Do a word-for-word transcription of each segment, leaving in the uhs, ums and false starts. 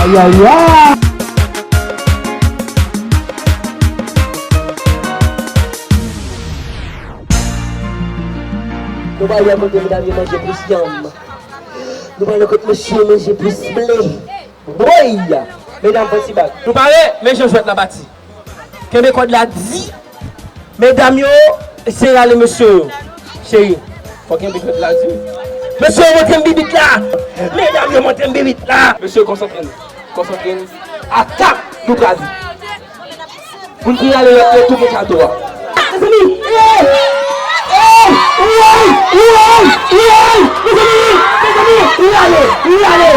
Yaya! Nou pral wè kote medam yo manje plis yanm. Nou pral wè kote mesye yo manje plis ble. Woy! Medam, fè ti bak. Nou pare? Men jan jwèt la pati. Kenbe kòd la di. Medam yo, eseye rale mesye yo. Cheri, fò kenbe kòd la di. Mesye yo, montre m bibit la. Medam yo, montre m bibit la. Mesye, konsantre n. Konsantre n. Atak! Nou pral di. Moun ki rale lòt yo tou gen kado a. Mezanmi! Eh! Eh! Woy! Woy! Woy! Mezanmi! Mezanmi! Rale! Rale!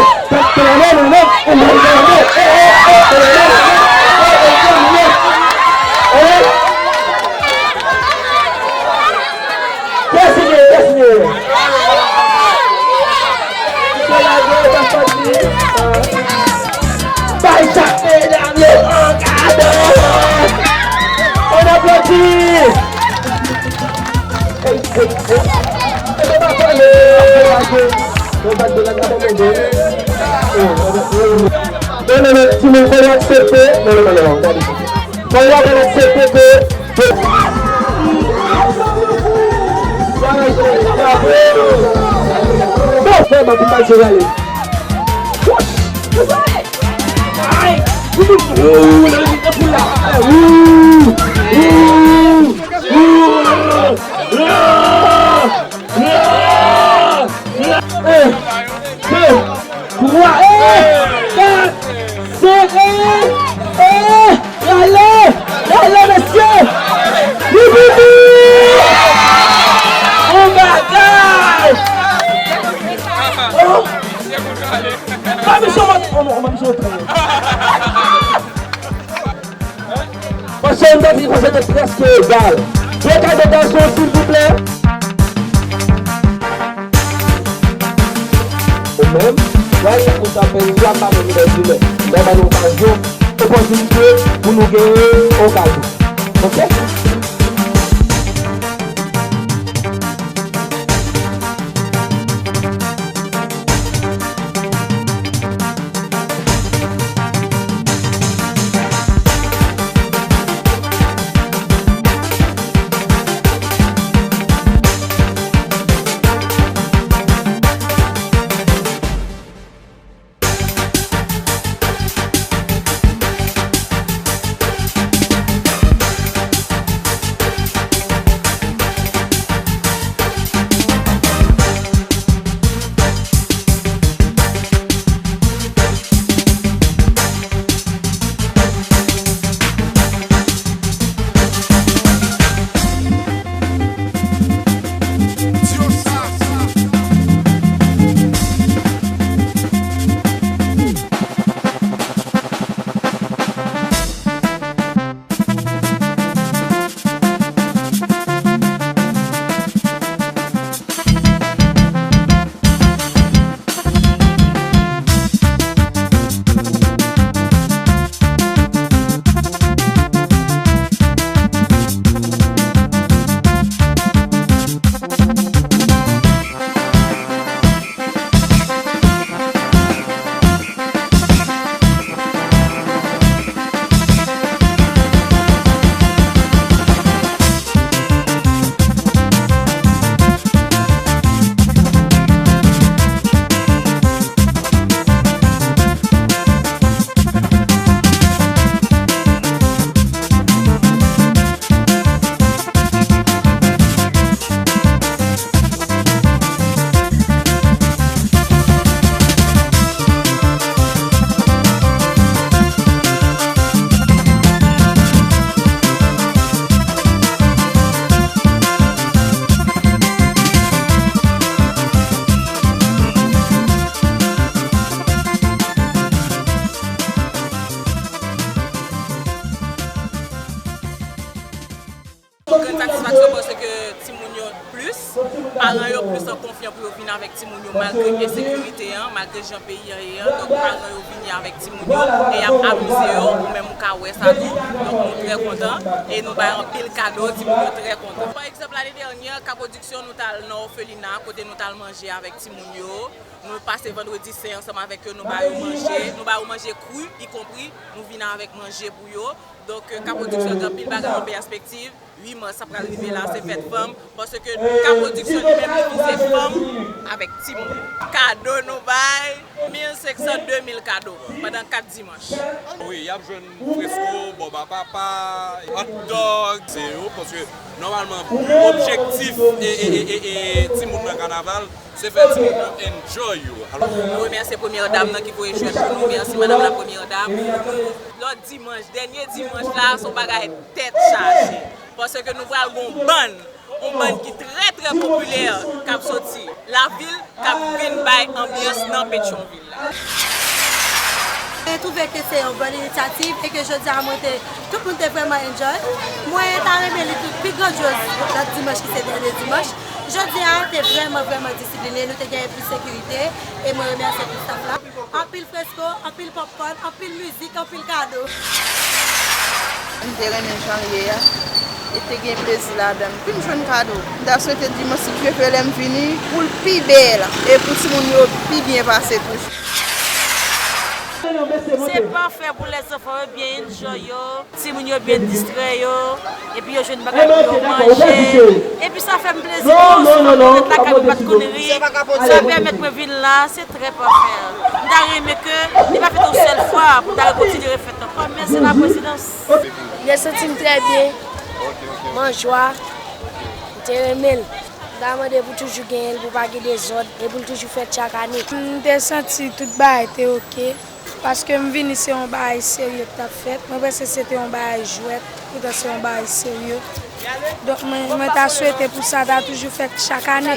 Dèsine! Dèsine! Misye lage w pa sòti. Bay chak medam yo an kado. On aplodi. Ey, ey, ey. Ey, pa pale. Non, non, non, timoun, fò yo aksepte. Non, non, non, non, gade. Fò yo aksepte ke Bon, frè, m ap pase ale. Ay! Ou, ou, ou, ou, ou, ou, ou, ou, ou, ou, ou, ou, twa, eh, kat, senk, eh, eh, rale, rale, mesye. Wi, wi, wi. On bagay. Oh. Mami Chomot, oh, non, Mami Chomot. Paske m santi, paske te prèske egal. De kado gason, silvouplè. Ou menm, wè, ou t ap pèdi, w ap ba nou lè di lè. Lè ba nou okazyon, opòtinite pou nou genyen okazyon. Oke? Ke timoun yo plis, paran yo plis an konfyans pou yo vin avèk timoun yo malgre ensekirite an, malgre jan peyi an ye an. Donk, paran yo vini avèk timoun yo e y ap amize yo. Ou menm ou ka wè sa tou. Donk, nou trè kontan e nou bay anpil kado. Timoun yo trè kontan. Pa egzanp, lane dènyè, Ka Pwodiksyon, nou t al nan òfelina kote nou t al manje avèk timoun yo. Nou pase Vandredi Sen ansanm avèk yo, nou ba yo manje, nou ba yo manje kri, ikonpri nou vin avèk manje pou yo. Donk, Ka Pwodiksyon gen anpil bagay an pèspektiv. Uit mas sa pral rive la, se fèt fanm, paske Ka Pwodiksyon li menm li vize fanm avèk timoun. Kado nou bay, mil senk san, de mil kado pandan kat dimanch. Wi, y ap jwenn fresko, bob a papa, hot dog, se yo, paske nòmalman objektif e, e, e, e, e timoun nan kanaval, se fè timoun yo enjoy yo. Alò, nou remèsye premyè dam nan ki voye jwèt pou nou. Mèsi, madam la premyè dam. Nou, lòt dimanch, dènye dimanch la, se yon bagay tèt chaje. Paske nou pral gon bann, yon bann ki trè, trè popilè k ap soti lavil, k ap vin bay anbyans nan Petyonvil la. Mwen twouve ke se yon bòn inisyativ e ke jodi a mwen te, tout moun te vrèman enjoy. Mwen ta renmen li tou pi grandyòz lòt dimanch ki se dènye dimanch. Jodi a te vrèman, vrèman disipline, nou te genyen plis sekirite e mwen remèsye tout staff la. Anpil fresko, anpil popcorn, anpil mizik, anpil kado. M te renmen jan l ye a. E te gen plezi ladan l. Pi m jwenn kado. M ta swete dimanch si Dye vle lè m vini pou l pi bèl e pou timoun yo pi byen pase toujou. Se pafè pou lèzanfan yo byen enjoy yo. Timoun yo byen distrè yo, epi yo jwenn bagay pou yo manje. Epi sa fè m plezi tou, sou fanm yo ret lakay mwen pa t konn ri. Sa pèmèt mwen vin la, se trè pafè. M ta renmen ke li pa fèt yon sèl fwa, pou m ta rekontinye refèt ankò, men se la prezidans. Mwen santi m trè byen, m an jwa, m te renmen l. M ta mande pou toujou genyen l, pou pa gen dezòd, e pou l toujou fèt chak ane. M te santi tout bagay te oke. Paske m vini se yon bagay serye k t ap fèt. Mwen panse se te yon bagay jwèt, poutan se yon bagay serye. Donk mwen, mwen ta swete pou sa ta toujou fèt chak ane.